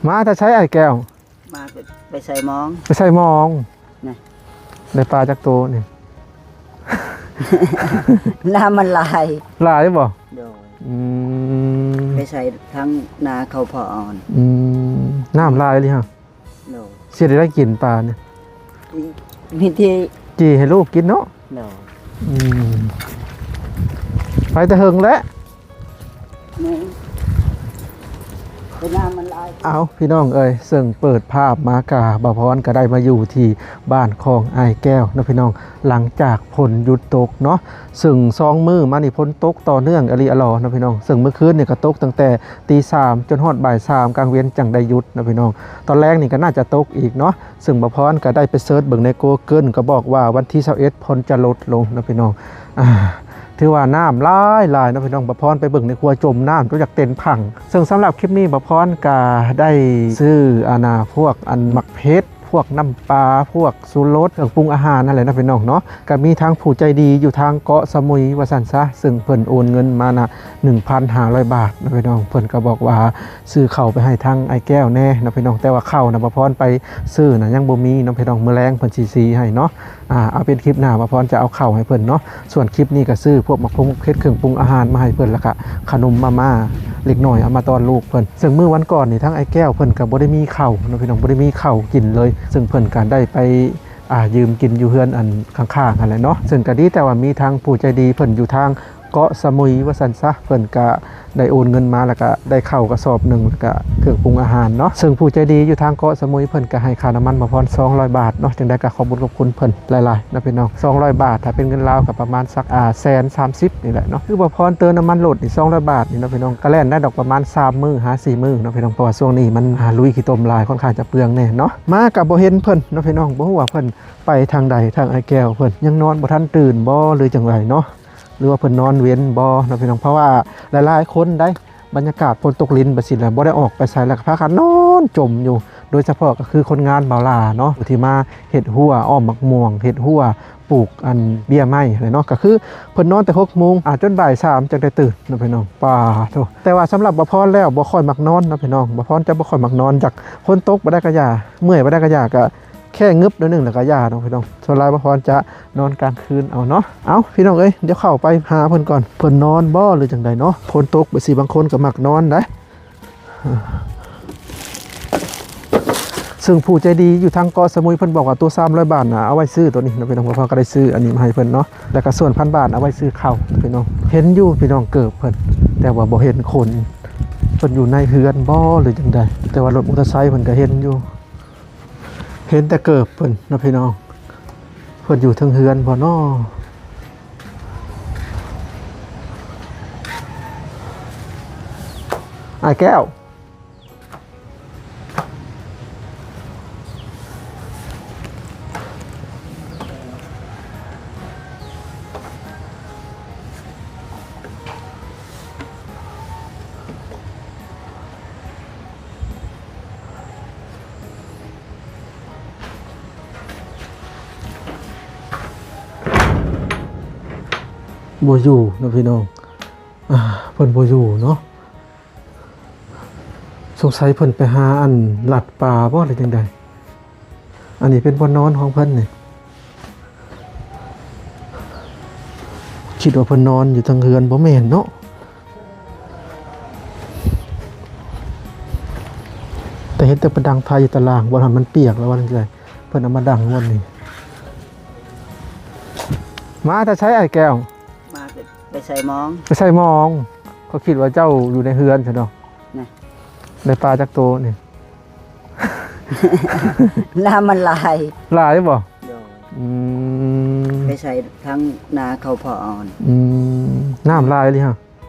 ມາແຕ່ໃສອ້າຍແກ້ວ? ມາໄປ ໄປໃສ່ມອງ ໄປໃສ່ມອງ. ນີ້ ໄດ້ປາຈັກໂຕນີ້? ນ້ຳມັນຫຼາຍ. ຫຼາຍບໍ່? ໂດຍ. ອືມ ໄປໃສ່ທາງນາເຂົາພໍ່ອ່ອນ. ອືມ ນ້ຳຫຼາຍອີ່ຫຼີຫະ? ໂດຍ. ຊິໄດ້ກິນປານີ້? ມີທີ່ຈີ່ໃຫ້ລູກກິນເນາະ? ໂດຍ. ອືມ ໄປແຕ່ເຫິງແລ້ວ. ແມ່ນ ໄປນາມັນຫຼາຍ. ເອົາ ພີ່ນ້ອງເອີຍ ເຊິ່ງເປີດພາບມາກະ ບ່າວພອນກະໄດ້ມາຢູ່ທີ່ບ້ານຂອງອ້າຍແກ້ວເນາະ ພີ່ນ້ອງ. ຫຼັງຈາກຝົນຢຸດຕົກເນາະ ເຊິ່ງສອງມື້ມານີ້ຝົນຕົກຕໍ່ເນື່ອງອີ່ຫຼີອະຫຼໍເນາະ ພີ່ນ້ອງ. ເຊິ່ງມື້ຄືນນີ້ກະຕົກຕັ້ງແຕ່ຕີສາມຈົນຮອດບ່າຍສາມກາງເວັນຈັ່ງໄດ້ຢຸດເນາະ ພີ່ນ້ອງ. ຕອນແລງນີ້ກະໜ້າຈະຕົກອີກເນາະ. ເຊິ່ງບ່າວພອນກະໄດ້ໄປເສີດເບິ່ງໃນ Google ກະບອກວ່າວັນທີຊາວເອັດຝົນຈະຫຼຸດລົງເນາະ ພີ່ນ້ອງ. ອ່າ ຖືວ່ານ້ຳຫຼາຍໆເນາະ ພີ່ນ້ອງ. ບ່າວພອນໄປເບິ່ງໃນຄົວ ຈົມນ້ຳຈົນຢາກເຕັນຜັງ. ເຊິ່ງສຳລັບຄລິບນີ້ ບ່າວພອນກະໄດ້ຊື້ ອັນນ່າ ພວກອັນໝາກເຜັດ ພວກນ້ຳປາ ພວກຊູລົດ ເຄື່ອງປຸງອາຫານຫັ້ນແຫຼະເນາະ ພີ່ນ້ອງເນາະ. ກະມີທາງຜູ້ໃຈດີຢູ່ທາງເກາະສະໝຸຍວ່າຊັ້ນຊະ ເຊິ່ງເພິ່ນໂອນເງິນມານະ ໜຶ່ງພັນຫ້າຮ້ອຍບາດເນາະ ພີ່ນ້ອງ. ເພິ່ນກະບອກວ່າ ຊື້ເຂົ້າໄປໃຫ້ທາງອ້າຍແກ້ວແດ່ເນາະ ພີ່ນ້ອງ. ແຕ່ວ່າເຂົ້ານະ ບ່າວພອນໄປຊື້ນະ ຍັງບໍ່ມີເນາະ ພີ່ນ້ອງ. ມື້ແລງເພິ່ນຊິ ຊິໃຫ້ເນາະ. ອ່າ ເອົາເປັນຄລິບໜ້າ ບ່າວພອນຈະເອົາເຂົ້າໃຫ້ເພິ່ນເນາະ. ສ່ວນຄລິບນີ້ກະຊື້ພວກໝາກພົງໝາກເຜັດ ເຄື່ອງປຸງອາຫານມາໃຫ້ເພິ່ນ ແລ້ວກະຂະໜົມມາມ່າເລັກນ້ອຍ ເອົາມາຕ້ອນລູກເພິ່ນ. ເຊິ່ງມື້ວັນກ່ອນນີ້ ທາງອ້າຍແກ້ວເພິ່ນກະບໍ່ໄດ້ມີເຂົ້າເນາະ ພີ່ນ້ອງ ບໍ່ໄດ້ມີເຂົ້າກິນເລີຍ. ເຊິ່ງເພິ່ນກະໄດ້ໄປ ອ່າ ຢືມກິນຢູ່ເຮືອນອັນຂ້າງໆຫັ້ນແຫຼະເນາະ. ເຊິ່ງກະດີແຕ່ວ່າມີທາງຜູ້ໃຈດີເພິ່ນຢູ່ທາງ ເກາະສະໝຸຍວ່າຊັ້ນຊະ ເພິ່ນກະໄດ້ໂອນເງິນມາ ແລ້ວກະໄດ້ເຂົ້າກະສອບໜຶ່ງ ແລ້ວກະເຄື່ອງປຸງອາຫານເນາະ. ເຊິ່ງຜູ້ໃຈດີຢູ່ທາງເກາະສະໝຸຍ ເພິ່ນກະໃຫ້ຄ່ານ້ຳມັນບ່າວພອນສອງຮ້ອຍບາດເນາະ. ຈັ່ງໃດກະຂອບບຸນຂອບຄຸນເພິ່ນຫຼາຍໆເນາະ ພີ່ນ້ອງ. ສອງຮ້ອຍບາດ ຖ້າເປັນເງິນລາວກະປະມານສັກ ອ່າ ແສນສາມສິບນີ້ແຫຼະເນາະ. ຄືບ່າວພອນເຕີມນ້ຳມັນລົດນີ້ສອງຮ້ອຍບາດນີ້ເນາະ ພີ່ນ້ອງ ກະແລ່ນໄດ້ດອກປະມານສາມມື້ຫາສີ່ມື້ເນາະ ພີ່ນ້ອງ. ເພາະວ່າຊ່ວງນີ້ມັນ ອ່າ ລຸຍຂີ້ຕົມຫຼາຍ ຄ່ອນຂ້າງຈະເປືອງແດ່ເນາະ. ມາກະບໍ່ເຫັນເພິ່ນເນາະ ພີ່ນ້ອງ ບໍ່ຮູ້ວ່າເພິ່ນໄປທາງໃດ ທາງອ້າຍແກ້ວເພິ່ນຍັງນອນບໍ່ທັນຕື່ນບໍ່ ຫຼືຈັ່ງໃດເນາະ. ຫຼືວ່າເພິ່ນນອນເວັນບໍ່ເນາະ ພີ່ນ້ອງ. ເພາະວ່າຫຼາຍໆຄົນໃດ໋ ບັນຍາກາດຝົນຕົກລິນແບບຊີ້ແຫຼະ ບໍ່ໄດ້ອອກໄປໃສ ແລ້ວກະພາກັນນອນຈົ່ມຢູ່. ໂດຍສະເພາະກະຄືຄົນງານບ່າວຫຼ້າເນາະ ທີ່ມາເຮັດຮົ້ວອ້ອມໝາກມ່ວງ ເຮັດຮົ້ວປູກອັນເບ້ຍໄມ້ຫັ້ນແຫຼະເນາະ. ກະຄືເພິ່ນນອນແຕ່ຫົກໂມງ ອ່າ ຈົນບ່າຍສາມຈັ່ງໄດ້ຕື່ນເນາະ ພີ່ນ້ອງ. ປາໂທ້ ແຕ່ວ່າສຳລັບບ່າວພອນແລ້ວ ບໍ່ຄ່ອຍມັກນອນເນາະ ພີ່ນ້ອງ. ບ່າວພອນຈະບໍ່ຄ່ອຍມັກນອນ ຢາກ ຝົນຕົກບໍ່ໄດ້ກະຢ່າ ເມື່ອຍບໍ່ໄດ້ກະຢ່າ ກະ ແຄ່ງຶບໜ້ອຍໜຶ່ງແລ້ວກະຢ່າເນາະ ພີ່ນ້ອງ. ສ່ວນຫຼາຍບ່າວພອນຈະນອນກາງຄືນເອົາເນາະ. ເອົ້າ ພີ່ນ້ອງເອີຍ ດຽວເຂົ້າໄປຫາເພິ່ນກ່ອນ ເພິ່ນນອນບໍ່ ຫຼືຈັ່ງໃດເນາະ. ຝົນຕົກແບບຊີ້ ບາງຄົນກະມັກນອນໄດ໋. ເຊິ່ງຜູ້ໃຈດີຢູ່ທາງເກາະສະໝຸຍ ເພິ່ນບອກວ່າໂຕສາມຮ້ອຍບາດນະ ເອົາໄວ້ຊື້ໂຕນີ້ເນາະ ພີ່ນ້ອງ. ບ່າວພອນກະໄດ້ຊື້ອັນນີ້ມາໃຫ້ເພິ່ນເນາະ ແລ້ວກະສ່ວນພັນບາດເອົາໄວ້ຊື້ເຂົ້າ ພີ່ນ້ອງ. ເຫັນຢູ່ ພີ່ນ້ອງ ເກີບເພິ່ນ ແຕ່ວ່າບໍ່ເຫັນຄົນ ເພິ່ນຢູ່ໃນເຮືອນບໍ່ ຫຼືຈັ່ງໃດ. ແຕ່ວ່າລົດມໍເຕີໄຊເພິ່ນກະເຫັນຢູ່. ເຫັນແຕ່ເກີບເພິ່ນເນາະ ພີ່ນ້ອງ. ເພິ່ນຢູ່ເທິງເຮືອນບໍ່ນໍ? ອ້າຍແກ້ວ. ບໍ່ຢູ່ເນາະ ພີ່ນ້ອງ. ອ່າ ເພິ່ນບໍ່ຢູ່ເນາະ. ສົງໄສເພິ່ນໄປຫາອັນລັດປ່າບໍ່ ຫຼືຈັ່ງໃດ? ອັນນີ້ເປັນບ່ອນນອນຂອງເພິ່ນນີ້. ຄິດວ່າເພິ່ນນອນຢູ່ທາງເຮືອນ ບໍ່ແມ່ນເນາະ. ແຕ່ເຫັນແຕ່ເພິ່ນດັງໄຟຢູ່ຕາລ່າງ ບ່ອນຫັ້ນມັນປຽກແລ້ວວ່າຈັ່ງໃດ ເພິ່ນເອົາມາດັງບ່ອນນີ້. ມາແຕ່ໃສອ້າຍແກ້ວ? ມາ ໄປໃສ່ມອງ ໄປໃສ່ມອງ. ເຂົາຄິດວ່າເຈົ້າຢູ່ໃນເຮືອນຊະເນາະ. ນີ້ ໄດ້ປາຈັກໂຕນີ້? ນ້ຳມັນຫຼາຍ. ຫຼາຍບໍ່? ໂດຍ. ອືມ ໄປໃສ່ທາງນາເຂົາພໍ່ອ່ອນ. ອືມ ນ້ຳຫຼາຍອີ່ຫຼີຫະ?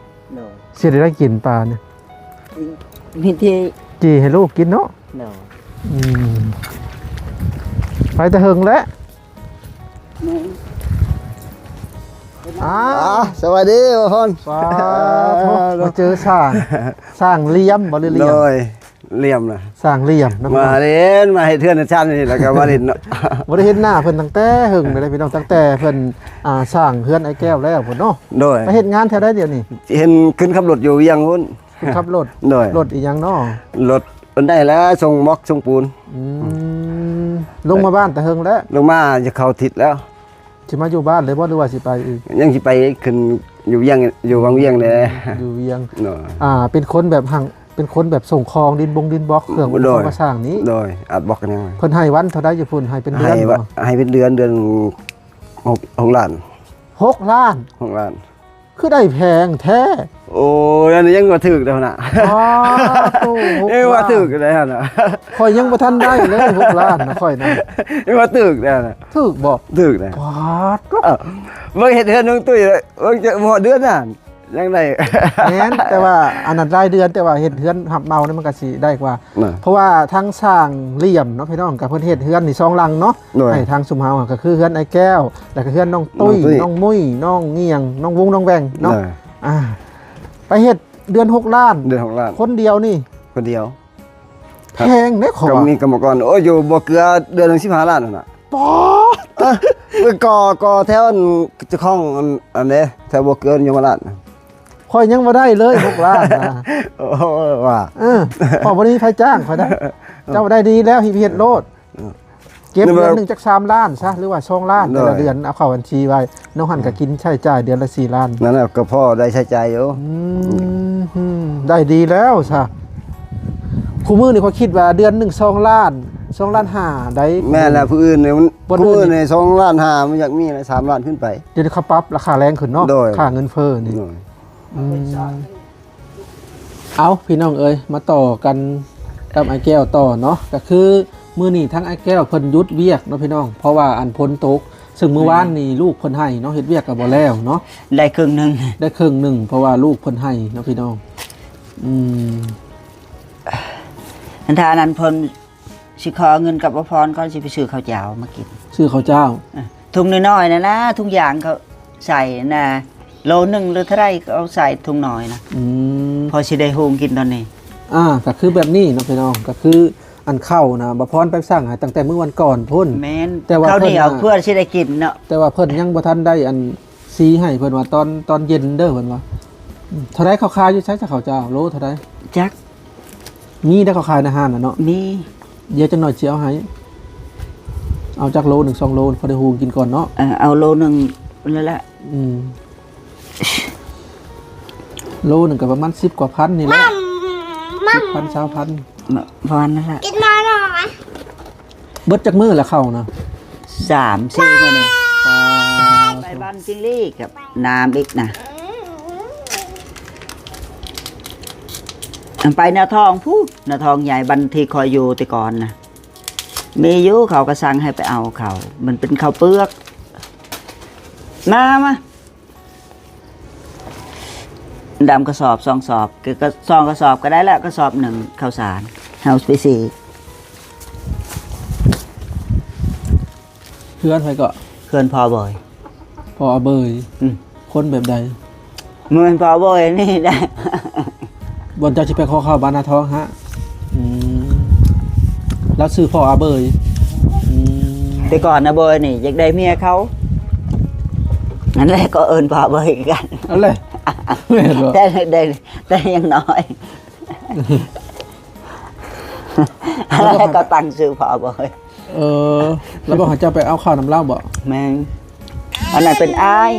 ໂດຍ. ຊິໄດ້ກິນປານີ້? ມີທີ່ຈີ່ໃຫ້ລູກກິນເນາະ. ໂດຍ. ອືມ ໄປແຕ່ເຫິງແລ້ວ. ນີ້ ອ່າ ສະບາຍດີບ່າວພອນ. ປາໂທ ມາເຈີຊ້າງ ຊ້າງລ່ຽມບໍ່ ຫຼືລ່ຽມ? ໂດຍ ລ່ຽມນະ ຊ້າງລ່ຽມເນາະ. ມາຫຼິ້ນ ມາເຮັດເຮືອນເຮັດຊານນີ້ ແລ້ວກະມາຫຼິ້ນເນາະ. ບໍ່ໄດ້ເຫັນໜ້າເພິ່ນຕັ້ງແຕ່ເຫິງເລີຍພີ່ນ້ອງ ຕັ້ງແຕ່ເພິ່ນ ອ່າ ສ້າງເຮືອນອ້າຍແກ້ວແລ້ວພຸ້ນເນາະ. ໂດຍ. ໄປເຮັດງານແຖວໃດດຽວນີ້? ເຫັນຂຶ້ນຂັບລົດຢູ່ວຽງພຸ້ນ. ຂຶ້ນຂັບລົດ? ໂດຍ. ລົດອີ່ຫຍັງເນາະ? ລົດ ອັນໃດແລ້ວ ສົ່ງມັອກສົ່ງປູນ. ອືມ ອືມ ລົງມາບ້ານແຕ່ເຫິງແລ້ວ? ລົງມາຈະເຂົ້າທິດແລ້ວ. ຊິມາຢູ່ບ້ານເລີຍບໍ່ ຫຼືວ່າຊິໄປອີກ? ຍັງຊິໄປຂຶ້ນຢູ່ວຽງ ຢູ່ວັງວຽງແດ່. ຢູ່ວຽງ. ໂດຍ. ອ່າ ເປັນຄົນແບບຮັ່ງ ເປັນຄົນແບບສົ່ງຂອງ ດິນບົງດິນບລັອກ ເຄື່ອງອຸປະກອນກໍ່ສ້າງນີ້. ໂດຍ. ອັດບລັອກຫຍັງ. ເພິ່ນໃຫ້ວັນເທົ່າໃດຢູ່ພຸ້ນ? ໃຫ້ເປັນເດືອນບໍ່? ໃຫ້ເປັນເດືອນ ເດືອນ ຫົກ ຫົກລ້ານ. ຫົກລ້ານ? ຫົກລ້ານ. ຄືໄດ້ແພງແທ້. ໂອ້ຍ ອັນນີ້ຍັງວ່າຖືກແລ້ວນະ. ອໍ ໂອ້ ຫົກລ້ານ. ຍັງວ່າຖືກແລ້ວນະ. ຂ້ອຍຍັງບໍ່ທັນໄດ້ເລີຍ ຫົກລ້ານນະ ຂ້ອຍນະ. ຍັງວ່າຖືກແລ້ວນະ. ຖືກບໍ່? ຖືກນະ. ປາດໂທ້. ເອີ ເບິ່ງເຮັດເຮືອນນ້ອງຕຸ້ຍ ເບິ່ງຈະບໍ່ຮອດເດືອນນະ ຍັງໄດ້. ແມ່ນ ແຕ່ວ່າອັນນັ້ນລາຍເດືອນ ແຕ່ວ່າເຮັດເຮືອນຮັບເໝົານີ້ມັນກໍຊິໄດ້ກວ່າ. ນະ ເພາະວ່າທາງຊ່າງຫຼ້ຽມເນາະ ພີ່ນ້ອງ ກໍເພິ່ນເຮັດເຮືອນນີ້ສອງຫຼັງເນາະ. ໂດຍ. ໃຫ້ທາງຊຸມເຮົາ ກໍຄືເຮືອນອ້າຍແກ້ວ ແລ້ວກໍເຮືອນນ້ອງຕຸ້ຍ ນ້ອງຕຸ້ຍ ນ້ອງມຸ້ຍ ນ້ອງຫຍັງ ນ້ອງວົງ ນ້ອງແຫວ່ງເນາະ. ໂດຍ. ອ່າ ໄປເຮັດເດືອນຫົກລ້ານ. ເດືອນຫົກລ້ານ. ຄົນດຽວນີ້? ຄົນດຽວ. ແພງເດ້ຂ້ອຍວ່າ. ກໍມີກຳມະກອນ ໂອ້ຍ ຢູ່ບໍ່ເກືອເດືອນໜຶ່ງສິບຫ້າລ້ານຫັ້ນນະ. ປາດ. ເອີ ກໍ ກໍແຖວອັນເຈົ້າຂອງອັນ ອັນເດ້ ແຖວບໍ່ເກີນຍົມລາດ. ຂ້ອຍຍັງບໍ່ໄດ້ເລີຍຫົກລ້ານນະ. ໂອ້ ວ່າ ເອີ ຂ້ອຍບໍ່ໄດ້ມີໃຜຈ້າງຂ້ອຍໄດ້. ເຈົ້າໄດ້ດີແລ້ວ ເຮັດໂລດ. ເອີ ເກັບເດືອນໜຶ່ງຈັກສາມລ້ານຊະ ຫຼືວ່າສອງລ້ານ ໂດຍ ແຕ່ລະເດືອນ ເອົາເຂົ້າບັນຊີໄວ້. ນ້ອງຫັ້ນກໍກິນໃຊ້ຈ່າຍເດືອນລະສີ່ລ້ານ. ນັ້ນແຫຼະ ກໍພໍໄດ້ໃຊ້ຈ່າຍຢູ່. ອືມ ໄດ້ດີແລ້ວຊະ. ຄູ່ມື້ນີ້ຂ້ອຍຄິດວ່າເດືອນໜຶ່ງສອງລ້ານ ສອງລ້ານຫ້າໄດ້. ແມ່ນແຫຼະ ຜູ້ອື່ນນີ້ມັນ ຜູ້ອື່ນນີ້ສອງລ້ານຫ້າ ມັນຢາກມີແຫຼະ ສາມລ້ານຂຶ້ນໄປ. ດຽວນີ້ເຂົາປັບລາຄາແຮງຂຶ້ນເນາະ. ໂດຍ. ຄ່າເງິນເຟີ້ນີ້. ໂດຍ. ອືມ ເອົາ ພີ່ນ້ອງເອີຍ ມາຕໍ່ກັນກັບອ້າຍແກ້ວຕໍ່ເນາະ. ກໍຄືມື້ນີ້ທາງອ້າຍແກ້ວເພິ່ນຢຸດວຽກເນາະ ພີ່ນ້ອງ ເພາະວ່າອັນຝົນຕົກ ເຊິ່ງມື້ວານນີ້ ແມ່ນ ລູກເພິ່ນໄຫ້ເນາະ ເຮັດວຽກກໍບໍ່ແລ້ວເນາະ. ໄດ້ເຄິ່ງໜຶ່ງ ໄດ້ເຄິ່ງໜຶ່ງ ເພາະວ່າລູກເພິ່ນໄຫ້ເນາະ ພີ່ນ້ອງ. ອືມ ອັນຖ້າອັນນັ້ນເພິ່ນ ຊິຂໍເງິນກັບອາພອນກ່ອນ ຊິໄປຊື້ເຂົ້າເຈົ້າມາກິນ. ຊື້ເຂົ້າເຈົ້າ? ເອີ ຖົງນ້ອຍໆນັ້ນນະ ຖົງຢາງເຂົາໃສ່ນະ ໂລໜຶ່ງຫຼືເທົ່າໃດ ເອົາໃສ່ຖົງນ້ອຍນະ. ອືມ ພໍຊິໄດ້ຫຸງກິນຕອນນີ້. ອ່າ ກໍຄືແບບນີ້ເນາະ ພີ່ນ້ອງ ກໍຄືອັນເຂົ້ານະ ອາພອນໄປສັ່ງໃຫ້ຕັ້ງແຕ່ມື້ວັນກ່ອນພຸ້ນ. ແມ່ນ ແຕ່ວ່າເຂົ້າໜຽວ ເພິ່ນນະ ເພື່ອຊິໄດ້ກິນເນາະ. ແຕ່ວ່າເພິ່ນຍັງບໍ່ທັນໄດ້ອັນ ຊີ້ໃຫ້ເພິ່ນວ່າຕອນ ຕອນເຢັນເດີ ເພິ່ນວ່າ. ອືມ ເທົ່າໃດເຂົາຂາຍຢູ່ໃສ ເຂົາເຈົ້າໂລເທົ່າໃດ? ຈັກ ມີໄດ໋ ເຂົາຂາຍໃນຮ້ານນະເນາະ. ມີ ດຽວຈັກໜ້ອຍຊິເອົາໃຫ້ ເອົາຈັກໂລໜຶ່ງສອງໂລ ພໍໄດ້ຫຸງກິນກ່ອນເນາະ. ເອີ ເອົາໂລໜຶ່ງນັ້ນແຫຼະ. ອືມ ໂລໜຶ່ງກໍປະມານສິບກວ່າພັນນີ້ແຫຼະ. ສິບພັນ ຊາວພັນ ປະມານນັ້ນແຫຼະ. ກິນມາໜ້ອຍ. ເບິດຈັກມື້ລະເຂົ້ານະ? ສາມສີ່ມື້ນີ້. ປາດ ໄປບ້ານຈິງຫຼີກກັບນ້ຳອີກນະ. ອັນໄປນາທອງພຸ້ນ ນາທອງໃຫຍ່ ບ້ານທີ່ຂ້ອຍຢູ່ແຕ່ກ່ອນນະ ມີຢູ່ ເຂົາກໍສັ່ງໃຫ້ໄປເອົາເຂົ້າ ມັນເປັນເຂົ້າເປືອກ. ມາ ມາ. ດຳກະສອບ ສອງສອບ ກະ ກະ ສອງກະສອບກໍໄດ້ແລ້ວ ກະສອບໜຶ່ງເຂົ້າສານ ເຮົາໄປຊື້. ເຮືອນໃຜເກາະ? ເຮືອນພໍ່ເບີຍ. ພໍ່ອາເບີຍ. ອືມ. ຄົນແບບໃດ? ບໍ່ແມ່ນພໍ່ເບີຍນີ້ໄດ໋. ບ່ອນເຈົ້າຊິໄປຂໍເຂົ້າບ້ານນາທອງຫະ? ອືມ ລາວຊື່ພໍ່ອາເບີຍ. ອືມ ແຕ່ກ່ອນອາເບີຍນີ້ຢາກໄດ້ເມຍເຂົາ ນັ້ນແຫຼະ ກໍເອີ້ນພໍ່ອາເບີຍຄືກັນ. ນັ້ນແຫຼະ ແມ່ນບໍ່? ແຕ່ ແຕ່ ແຕ່ຍັງນ້ອຍ ແລ້ວກໍຕັ້ງຊື່ພໍ່ອາເບີຍ. ເອີ ລາວບອກໃຫ້ເຈົ້າໄປເອົາເຂົ້ານຳລາວບໍ? ແມ່ນ. ອັນນັ້ນເປັນອ້າຍ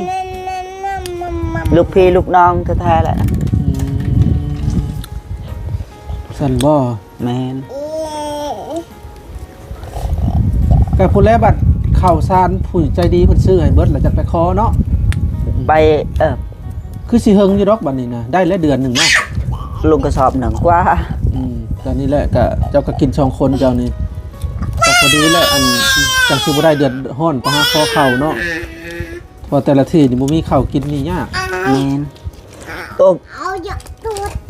ລູກພີ່ລູກນ້ອງແທ້ໆແຫຼະ. ອືມ ຊັ້ນບໍ? ແມ່ນ. ກໍພຸ້ນແຫຼະ ບັດເຂົ້າສານຜູ້ໃຈດີເພິ່ນຊື້ໃຫ້ເບິດ ແລ້ວຈັ່ງໄປຂໍເນາະ. ໄປ ເອີ ຄືຊິເຫິງຢູ່ດອກບັດນີ້ນະ ໄດ້ແລ້ວເດືອນໜຶ່ງເນາະ. ລົງກະສອບໜຶ່ງກວ່າ. ອືມ ກໍນີ້ແຫຼະ ກໍເຈົ້າກໍກິນສອງຄົນເຈົ້ານີ້ ກໍພໍດີແຫຼະ ອັນ ຈັ່ງຊິບໍ່ໄດ້ເດືອດຮ້ອນໄປຫາຂໍເຂົ້າເນາະ. ເພາະແຕ່ລະທີ່ນີ້ບໍ່ມີເຂົ້າກິນນີ້ຍາກ. ແມ່ນ. ໂອ້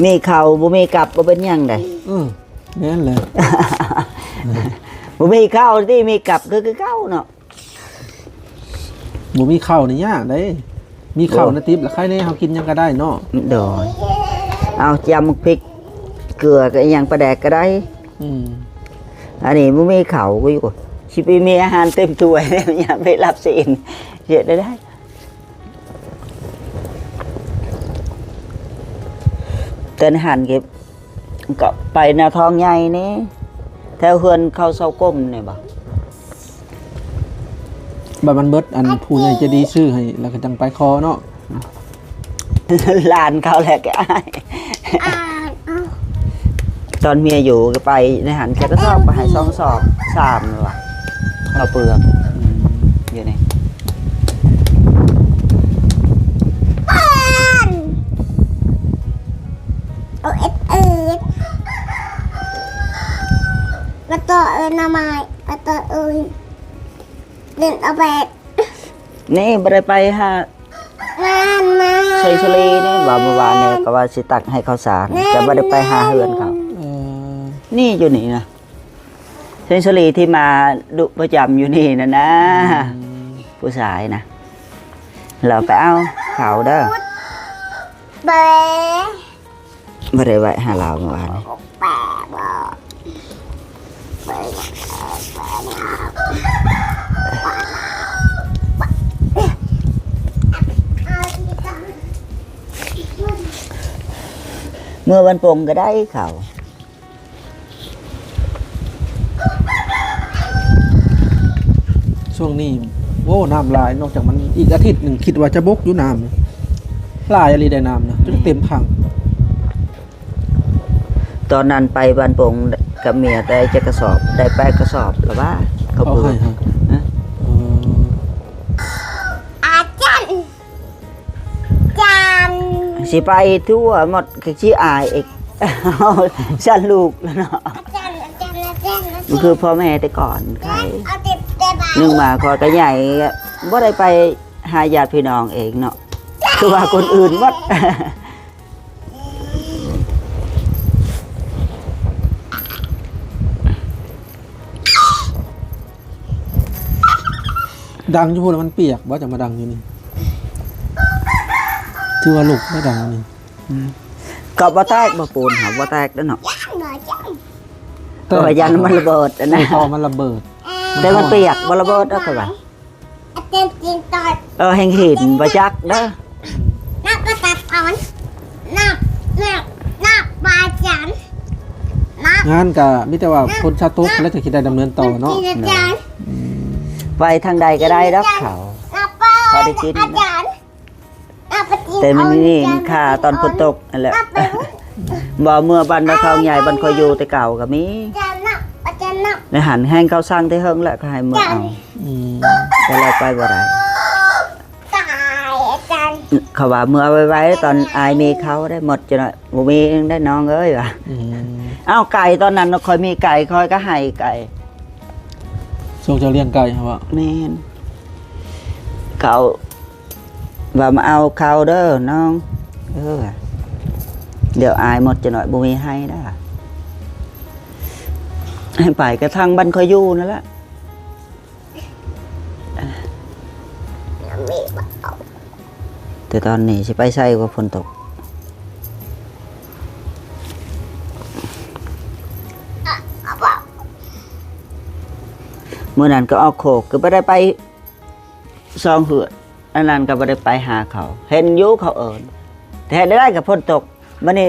ມີເຂົ້າບໍ່ມີກັບບໍ່ເປັນຫຍັງໃດ. ເອີ ແມ່ນແຫຼະ. ບໍ່ມີເຂົ້າຕິ ມີກັບຄື ຄືເກົ່າເນາະ. ບໍ່ມີເຂົ້ານີ້ຍາກເດ້. ມີເຂົ້ານະຕິບລະໄຄແນ່ ເຮົາກິນຫຍັງກໍໄດ້ເນາະ. ໂດຍ. ເອົາ ຈຳໝາກພິກ ເກືອກໍອີ່ຫຍັງ ປາແດກກໍໄດ້. ອືມ ອັນນີ້ບໍ່ມີເຂົ້າກໍຢູ່ ຊິໄປມີອາຫານເຕັມຖ້ວຍ ຍາມໄປຮັບສິນ ເຮັດໄດ້ໃດ. ແຕ່ໃນຫັ້ນກໍ ກໍໄປນາທອງໃຫຍ່ນີ້ ແຖວເຮືອນເຂົາເຊົາກົມນີ້ບໍ? ບັດມັນເບິດ ອັນຜູ້ໃຫຍ່ໃຈດີຊື້ໃຫ້ ແລ້ວກໍຈັ່ງໄປຂໍເນາະ. ຫຼານເຂົາແຫຼະກໍອາຍ ຕອນເມຍຢູ່ກໍໄປໃນຫັ້ນ ຈັກກະສອບກໍໃຫ້ສອງສອບ ສາມແລ້ວວ່າ ເຂົ້າເປືອກ ອືມ ຢູ່ນີ້ ເອົາເອັດເອັດ ມາຕໍ່ເອີນາໄມ້ ມາຕໍ່ເອີນ ເດີນເອົາແບກ ນີ້ບໍ່ໄດ້ໄປຫາ ງານມາ ໄຊສະລີນີ້ ວ່າເມື່ອວານນີ້ກໍວ່າຊິຕັກໃຫ້ເຂົ້າສານ ແມ່ນ ແຕ່ບໍ່ໄດ້ໄປຫາເຮືອນເຂົາ ເອີ ນີ້ຢູ່ນີ້ນະ ໄຊສະລີທີ່ມາດຸປະຈຳຢູ່ນີ້ນະນະ ອືມ ຜູ້ຊາຍນະ ລາວໄປເອົາເຂົ້າເດີ ແບ ບໍ່ໄດ້ໄຫວ້ຫາລາວເມື່ອວານນີ້ ເມື່ອວັນປົງກໍໄດ້ເຂົ້າ. ຊ່ວງນີ້ ໂອ້ ນ້ຳຫຼາຍ ນອກຈາກມັນອີກອາທິດໜຶ່ງ ຄິດວ່າຈະບົກຢູ່ນ້ຳ ຫຼາຍອີ່ຫຼີໄດ໋ນ້ຳນະ ຈົນເຕັມຄັງ. ຕອນນັ້ນໄປບ້ານປົງກັບເມຍໄດ້ຈັກກະສອບ? ໄດ້ແປດກະສອບລະວ່າ ເຂົ້າເປືອກ ເອີ ອາຈານ ຈານ ຊິໄປທົ່ວໝົດ ຄືຊິອາຍອີກ ຊັ້ນລູກແລ້ວເນາະ ອາຈານ ອາຈານ ອາຈານ ອາຈານ ມັນຄືພໍ່ແມ່ແຕ່ກ່ອນ ໜຶ່ງມາຂ້ອຍກໍໃຫຍ່ ບໍ່ໄດ້ໄປຫາຍາດພີ່ນ້ອງເອງເນາະ ຄືວ່າຄົນອື່ນໝົດ. ດັງຢູ່ພຸ້ນ ມັນປຽກບໍ່ ຈັ່ງມາດັງຢູ່ນີ້ ຖືວ່າລຸກໄດ້ດັງຢູ່ນີ້ ອືມ ກໍບໍ່ແຕກ ບໍ່ປູນຫາບໍ່ແຕກເດ້ເນາະ ແຕ່ວ່າຢ້ານມັນລະເບີດຫັ້ນນະ ທໍ່ມັນລະເບີດ ແຕ່ມັນປຽກ ບໍ່ລະເບີດດອກ ຂ້ອຍວ່າ. ເອີ ແຮ່ງເຫັນບໍ່ຈັກເດີ ນັບປະຊາຊົນ ນັບ ນັບ ນັບປະຊາຊົນ ງານກະມີແຕ່ວ່າຝົນຊາຕົກແລ້ວ ຈະຄິດໄດ້ດຳເນີນຕໍ່ເນາະ ອືມ ໄປທາງໃດກໍໄດ້ດອກເຂົາ ພໍໄດ້ກິນ ແຕ່ມື້ນີ້ມັນຄາຕອນຝົນຕົກຫັ້ນແຫຼະ ບໍ່ ເມືອບ້ານດອນທອງໃຫຍ່ ບ່ອນຂ້ອຍຢູ່ແຕ່ເກົ່າກໍມີ ໃນຫັ້ນແຮ່ງເຂົາສັ່ງແຕ່ເຫິງແລ້ວ ກໍໃຫ້ເມືອເອົາ ອືມ ແຕ່ລາວໄປບໍ່ໄດ້ ເຂົາວ່າເມືອໄວໆ ຕອນອາຍມີເຂົາໄດ້ໝົດ ຈະໜ້ອຍບໍ່ມີໄດ້ນ້ອງເອີຍວ່າ ອືມ ເອົ້າ ໄກ່ຕອນນັ້ນຂ້ອຍມີໄກ່ ຂ້ອຍກໍໃຫ້ໄກ່ ຊ່ວງເຈົ້າລ້ຽງໄກ່ຫັ້ນຫວາ? ແມ່ນ ເຂົາ ວ່າມາເອົາເຂົ້າເດີນ້ອງ ເອີ ດຽວອາຍໝົດ ຈະໜ້ອຍບໍ່ມີໃຫ້ນະ ໃຫ້ໄປກະທັງບ້ານຂ້ອຍຢູ່ນັ້ນລະ ແຕ່ຕອນນີ້ຊິໄປໃສວ່າຝົນຕົກ ມື້ນັ້ນກໍອອກໂຄກ ກໍບໍ່ໄດ້ໄປ ສອງເຮືອນ ອັນນັ້ນກໍບໍ່ໄດ້ໄປຫາເຂົາ ເຫັນຢູ່ເຂົາເອີ້ນ ແຕ່ເຮັດໄດ້ກໍຝົນຕົກ ບັດນີ້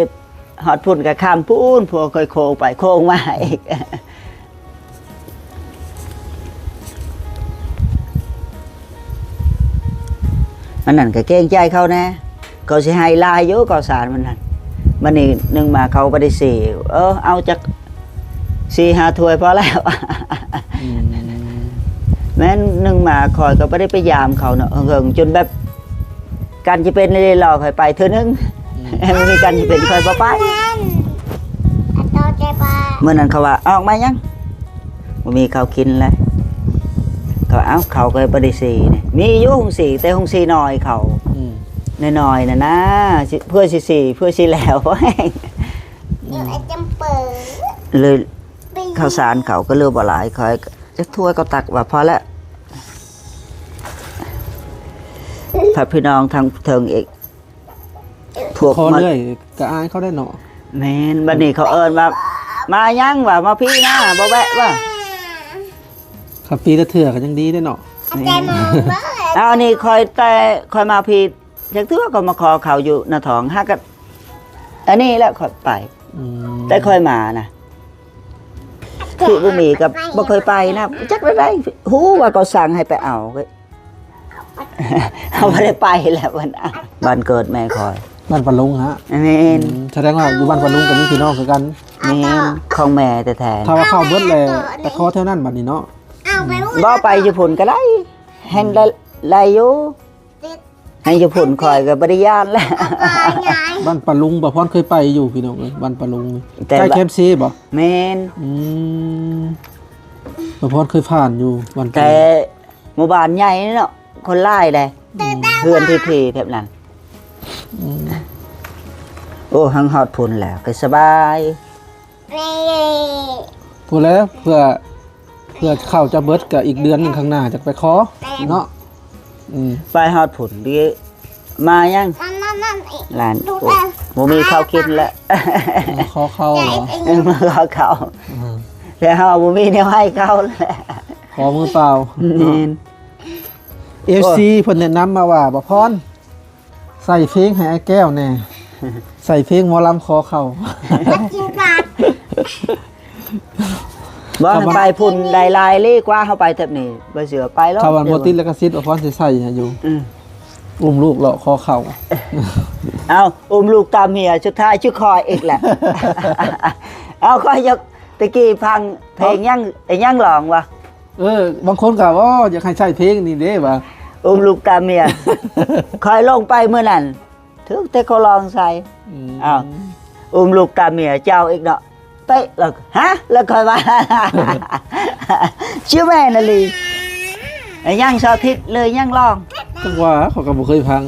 ຮອດພຸ້ນກໍຄ່ຳພຸ້ນ ພວກຂ້ອຍໂຄ້ງໄປໂຄ້ງມາອີກ ອັນນັ້ນກໍເກງໃຈເຂົາແດ່ ເຂົາຊິໃຫ້ຫຼາຍຢູ່ເຂົ້າສານມັນນັ້ນ ບັດນີ້ໜຶ່ງມາເຂົາບໍ່ໄດ້ຊີ້ ເອີ ເອົາຈັກ ສີ່ຫ້າຖ້ວຍພໍແລ້ວ ອືມ ແມ່ນໜຶ່ງມາຂ້ອຍກໍບໍ່ໄດ້ໄປຢາມເຂົາເນາະ ເຫິງໆ ຈົນແບບການຈະເປັນນີ້ລໍຂ້ອຍໄປເທື່ອໜຶ່ງ ອືມ ແມ່ນມີການຈະເປັນຂ້ອຍບໍ່ໄປ ມື້ນັ້ນເຂົາວ່າ ອອກມາຫຍັງ ບໍ່ມີເຂົ້າກິນແລ້ວ ເຂົາ ເອົ້າ ເຂົາກໍບໍ່ໄດ້ສີນີ້ ມີຢູ່ໂຮງສີ ແຕ່ໂຮງສີນ້ອຍເຂົາ ອືມ ນ້ອຍໆ ນັ້ນນະ ເພື່ອຊິສີ ເພື່ອຊິແລ້ວ ອືມ ເລີຍ ເຂົ້າສານເຂົາກໍເຫຼືອບໍ່ຫຼາຍ ຂ້ອຍຈັກຖ້ວຍກໍຕັກວ່າພໍແລ້ວ ພາພີ່ນ້ອງທາງເທິງອີກ ພວກ ຂໍ ມາເລື້ອຍກໍອາຍເຂົາໄດ້ເນາະ ແມ່ນ ບັດນີ້ເຂົາເອີ້ນວ່າ ມາຫຍັງວ່າ ມາພີ້ນາ ບໍ່ແວະວ່າ ຄັນປີລະເທື່ອກໍຍັງດີເດ້ເນາະ ແມ່ນ ເອົາ ອັນນີ້ຂ້ອຍ ແຕ່ຂ້ອຍມາພີ້ຈັກເທື່ອ ກໍມາຂໍເຂົ້າຢູ່ໜ້າທ້ອງ ຫາກໍ ອັນນີ້ແຫຼະຂ້ອຍໄປ ອືມ ແຕ່ຂ້ອຍມານະ ທີ່ບໍ່ມີກໍບໍ່ເຄີຍໄປນະ ຈັກແນວໃດ ຮູ້ວ່າເຂົາສັ່ງໃຫ້ໄປເອົາ ເຮົາບໍ່ໄດ້ໄປແລ້ວ ເພິ່ນເອົາ ບ້ານເກີດແມ່ຂ້ອຍ ບ້ານປາລຸງຫະ? ແມ່ນ ອືມ ສະແດງວ່າຢູ່ບ້ານປາລຸງກໍມີພີ່ນ້ອງຄືກັນ. ແມ່ນ ຂອງແມ່ແທ້ໆ ຖ້າວ່າເຂົ້າເບິດແລ້ວ ໄປຂໍແຖວນັ້ນບັດນີ້ເນາະ. ບໍ່ ໄປຢູ່ພຸ້ນກໍໄດ້ ແຮ່ງໄດ້ ໄດ້ຢູ່ ໃຫ້ຢູ່ພຸ້ນຂ້ອຍກໍບໍ່ໄດ້ຢ້ານແລ້ວ. ບ້ານປາລຸງ ປາພອນເຄີຍໄປຢູ່ພີ່ນ້ອງເອີຍ ບ້ານປາລຸງ ໃກ້ແຄມເຊບໍ່? ແມ່ນ ອືມ ປາພອນເຄີຍຜ່ານຢູ່ບ້ານປາລຸງ ແຕ່ໝູ່ບ້ານໃຫຍ່ເນາະ ຄົນຫຼາຍເດ້ ອືມ ເຮືອນທີ່ເພແບບນັ້ນ ອືມ ໂອ້ ຫັງຮອດພຸ້ນແລ້ວກໍສະບາຍ. ພຸ້ນແຫຼະ ເພື່ອ ເພື່ອເຂົ້າຈະເບິດ ກໍອີກເດືອນໜຶ່ງຂ້າງໜ້າຈະໄປຂໍເນາະ. ອືມ ໄປຮອດພຸ້ນເດ ມາຍັງ ຫຼານ ໂອ້ ບໍ່ມີເຂົ້າກິນແລ້ວ ຂໍເຂົ້າເນາະ ເອີ ມາຂໍເຂົ້າ ອືມ ແຕ່ເຮົາບໍ່ມີແນວໃຫ້ເຂົາແລ້ວ ຂໍມືເປົ່າ. ແມ່ນ ເອັຟຊີ ໂອ້ຍ ເພິ່ນແນະນຳມາວ່າ ບໍ່ພອນ ໃສ່ເພງໃຫ້ອ້າຍແກ້ວແດ່ ໃສ່ເພງໝໍລຳຂໍເຂົ້າ ບໍ່ ຖ້າມັນ ໄປພຸ້ນໄດ້ຫຼາຍເລີກວ່າເຮົາໄປແຖບນີ້ ບໍ່ເຊື່ອໄປລອກ ຖ້າມັນບໍ່ຕິດລິຂະສິດ ອາພອນຊິໃສ່ໃຫ້ຢູ່. ອືມ ອຸ້ມລູກເລາະຂໍເຂົ້າ ເອົ້າ ອຸ້ມລູກຕາມເມຍ ສຸດທ້າຍຊິຂໍອີກແຫຼະ. ເອົາ ຂ້ອຍຢາກ ຕະກີ້ຟັງເພງຫຍັງ ອີຫຍັງຮ້ອງວະ? ເອີ ບາງຄົນກໍ ໂອ້ ຢາກໃຫ້ໃຊ້ເພງນີ້ເດ້ວ່າ ອຸ້ມລູກຕາມເມຍ ຂ້ອຍລົງໄປມື້ນັ້ນ ຖືກແຕ່ເຂົາຮ້ອງໃສ່. ອືມ ອ້າວ ອຸ້ມລູກຕາມເມຍເຈົ້າອີກເນາະ ເຕະແລ້ວ ຮະ ແລ້ວຂ້ອຍວ່າ ຊື່ແມ່ນອີ່ຫຼີ ອີຫຍັງສາທິດເລີຍຫຍັງຮ້ອງ ຈັກວ່າ ຂ້ອຍກໍບໍ່ເຄີຍຟັງ.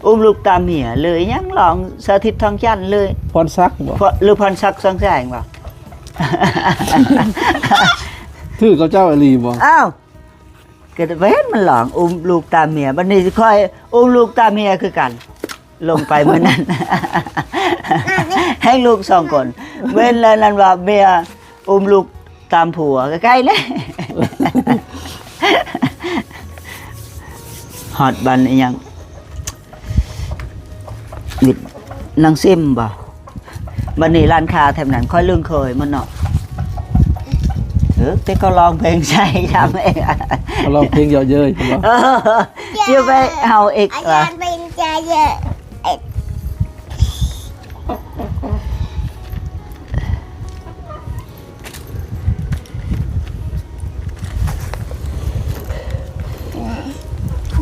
ອຸ້ມລູກຕາມເມຍເລີຍຫຍັງ ລອງສາທິດທອງຈັນເລີຍ ພອນສັກບໍ່ ພ- ຫຼື ພອນສັກສອງແສງບໍ່? ຖືກເຂົາເຈົ້າອີ່ຫຼີບໍ່? ອ້າວ ກໍເຫັນມັນລອງ ອຸ້ມລູກຕາມເມຍ ບັດນີ້ຂ້ອຍອຸ້ມລູກຕາມເມຍຄືກັນ ລົງໄປມື້ນັ້ນ ແຮ່ງລູກສອງຄົນ ເຫັນແລ້ວນັ້ນວ່າເມຍ ອຸ້ມລູກຕາມຜົວ ໃກ້ໆ ເລີຍ ຮອດບ້ານອີຫຍັງ ວິດນາງຊິມບໍ່? ບັດນີ້ຮ້ານຄ້າແຖບນັ້ນຂ້ອຍລຶ້ງເຄີຍໝົດເນາະ ເອີ ແຕ່ກໍຮ້ອງເພງໃສ່ ຈຳເອງ ເຂົາຮ້ອງເພງເຍາະເຍີ້ຍ ເອີ ຊິໄປເອົາອີກວ່າ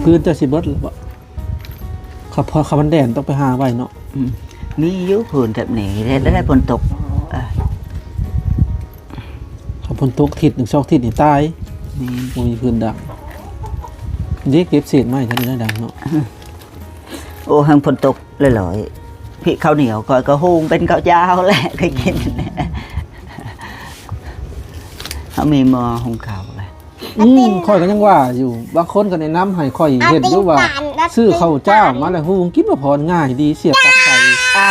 ພື້ນເຈົ້າຊິເບິດແລ້ວບໍ່? ຄັນ ຄັນມັນແດດຕ້ອງໄປຫາໄວ້ເນາະ. ອືມ ມີຢູ່ພື້ນແຖບນີ້ ເຮັດໄດ້ຝົນຕົກ ເອີ ຄັນຝົນຕົກທິດໜຶ່ງສອງທິດນີ້ຕາຍ ແມ່ນ ບໍ່ມີພື້ນດັງ. ເດ້ ເກັບເສດໄມ້ທັນໄດ້ດັງເນາະ. ໂອ້ ແຮ່ງຝົນຕົກຫຼອຍໆ ພີ້ເຂົ້າໜຽວຂ້ອຍກໍຫຸງເປັນເຂົ້າຈ້າວແຫຼະ ໄດ້ກິນ ເຮົາມີໝໍ້ຫຸງເຂົ້າແຫຼະ. ອືມ ຂ້ອຍກໍຍັງວ່າຢູ່ ບາງຄົນກໍແນະນຳໃຫ້ຂ້ອຍເຮັດຢູ່ວ່າ ຊື້ເຂົ້າຈ້າວມາແລ້ວຫຸງກິນ ບໍ່ພອນ ງ່າຍດີ ສຽບປລັກໄຟ. ອ່າ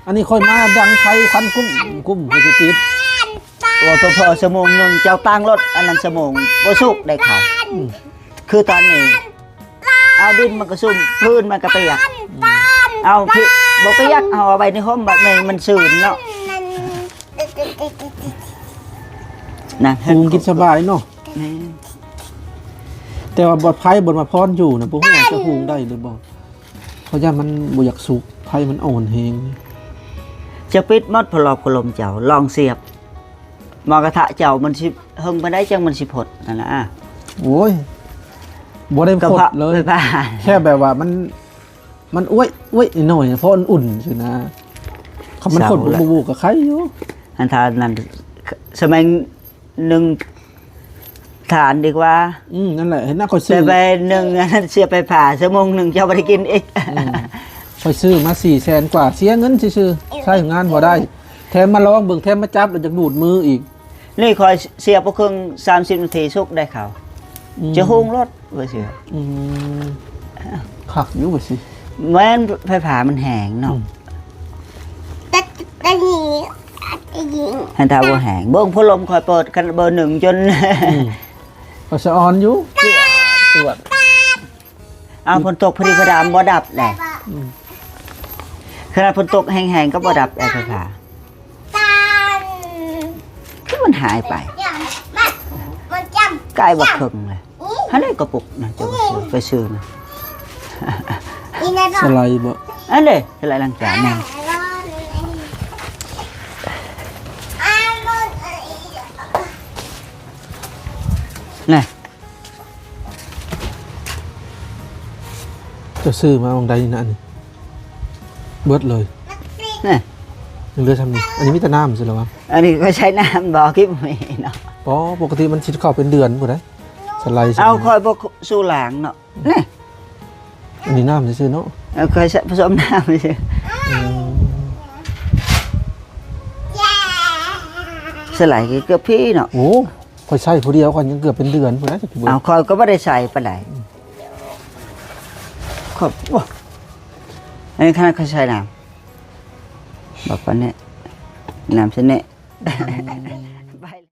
ອັນນີ້ຂ້ອຍມາດັງໄຟຄວັນກຸ້ມກຸ້ມ ຂ້ອຍຊິຕິດ ໂອ້ ພໍຊົ່ວໂມງໜຶ່ງເຈົ້າຕັ້ງລົດ ອັນນັ້ນຊົ່ວໂມງບໍ່ສຸກໄດ້ເຂົ້າ. ອືມ ຄືຕອນນີ້ ເອົາ ດິນມັນກໍຊຸ່ມ ພື້ນມັນກໍປຽກ. ອືມ ເອົາ ພິ ບໍ່ປຽກ ເອົາໄວ້ໃນຮົ່ມ ບັດແມ່ນມັນຊື້ນເນາະ. ນະ ຫຸງກິນສະບາຍເນາະ. ແມ່ນ ແຕ່ວ່າບໍ່ ໄຟບໍ່ມາພອນຢູ່ນະ ບໍ່ຮູ້ວ່າຈະຫຸງໄດ້ຫຼືບໍ່ ເພາະຢ້ານມັນບໍ່ຢາກສຸກ ໄຟມັນອ່ອນແຮງ. ຈະປິດໝົດ ພັດລົມ ພັດລົມເຈົ້າ ລອງສຽບ ໝໍກະທະເຈົ້າ ມັນຊິເຫິງປານໃດ ຈັ່ງມັນຊິພົດຫັ້ນນະ. ໂອ້ຍ ບໍ່ໄດ້ພົດເລີຍ ແຄ່ແບບວ່າມັນ ມັນອວຍໆ ໜ້ອຍໆ ພໍອຸ່ນໆ ຊີ້ນະ. ຄັນມັນພົດບຸບໆ ກໍໄຄຢູ່. ອັນທ່ານັ້ນ ສະແໝງໜຶ່ງ ທານດີກວ່າ. ອືມ ນັ້ນແຫຼະ ເຫັນນະ ຂ້ອຍຊື້ ແຕ່ໄປໜຶ່ງ ອັນນັ້ນ ເສຍໄຟຟ້າ ຊົ່ວໂມງໜຶ່ງເຈົ້າບໍ່ໄດ້ກິນອີກ. ອືມ ຂ້ອຍຊື້ມາສີ່ແສນກວ່າ ເສຍເງິນຊື່ໆ ໃຊ້ງານບໍ່ໄດ້ ແຖມມາລອງເບິ່ງ ແຖມມາຈັບແລ້ວຢາກດູດມືອີກ. ນີ້ຂ້ອຍສຽບບໍ່ເຄິ່ງ ສາມສິບນາທີສຸກໄດ້ເຂົ້າ. ອືມ ຈະຫຸງໂລດວ່າຊີ້. ອືມ ຄັກຢູ່ວ່າຊີ້. ແມ່ນ ໄຟຟ້າມັນແຮງເນາະ. ອືມ ແຕ່ ແຕ່ນີ້ ອັນນີ້ ຫັ້ນຖ້າບໍ່ແຮງ ເບິ່ງພັດລົມຂ້ອຍເປີດ ຄັນເບີໜຶ່ງຈົນ ອືມ ກໍສະອອນຢູ່ ຈວດ ຈວດ. ອ້າວ ຝົນຕົກພໍດີພໍດາ ບໍ່ດັບແຫຼະ. ອືມ ຂະໜາດຝົນຕົກແຮງໆກໍບໍ່ດັບ ແອ ໄຟຟ້າ. ຄືມັນຫາຍໄປ ກາຍວ່າເຄິ່ງເລີຍ. ຫັ້ນແຫຼະກະປຸກນະ ເຈົ້າໄປຊື້ນະ. ສະໄລບໍ່? ອັນເດ ສະໄລລ້າງຈານ ແມ່ນ. ນະ ເຈົ້າຊື້ມາໝ່ອງໃດນີ້ນະ ອັນນີ້ເບິດເລີຍ ນະ ຍັງເຫຼືອຊ່ຳນີ້. ອັນນີ້ມີແຕ່ນ້ຳຊື່ລະວະ? ອັນນີ້ຂ້ອຍໃຊ້ນ້ຳບໍ່ ກິນບໍ່ມີເນາະ. ບໍ່ ປົກກະຕິມັນຊິເຂົ້າເປັນເດືອນພຸ້ນໃດ໋ ສະໄລ. ເອົາ ຂ້ອຍບໍ່ສູ້ລ້າງເນາະ ນີ້ ອັນນີ້ນ້ຳຊື່ໆເນາະ. ເອີ ຂ້ອຍໃຊ້ ປະສົມນ້ຳຊື່. ອືມ ສະໄລເກືອບພີເນາະ. ໂອ້ ຂ້ອຍໃຊ້ຜູ້ດຽວ ຂ້ອຍຍັງເກືອບເປັນເດືອນພຸ້ນນະ. ເອົາ ຂ້ອຍກໍບໍ່ໄດ້ໃຊ້ປານໃດ ອືມ ຂ້ອຍ ໂອ້ ອັນນີ້ຂະໜາດຂ້ອຍໃຊ້ນ້ຳ ບັກປານນີ້ ນ້ຳຊະນີ້.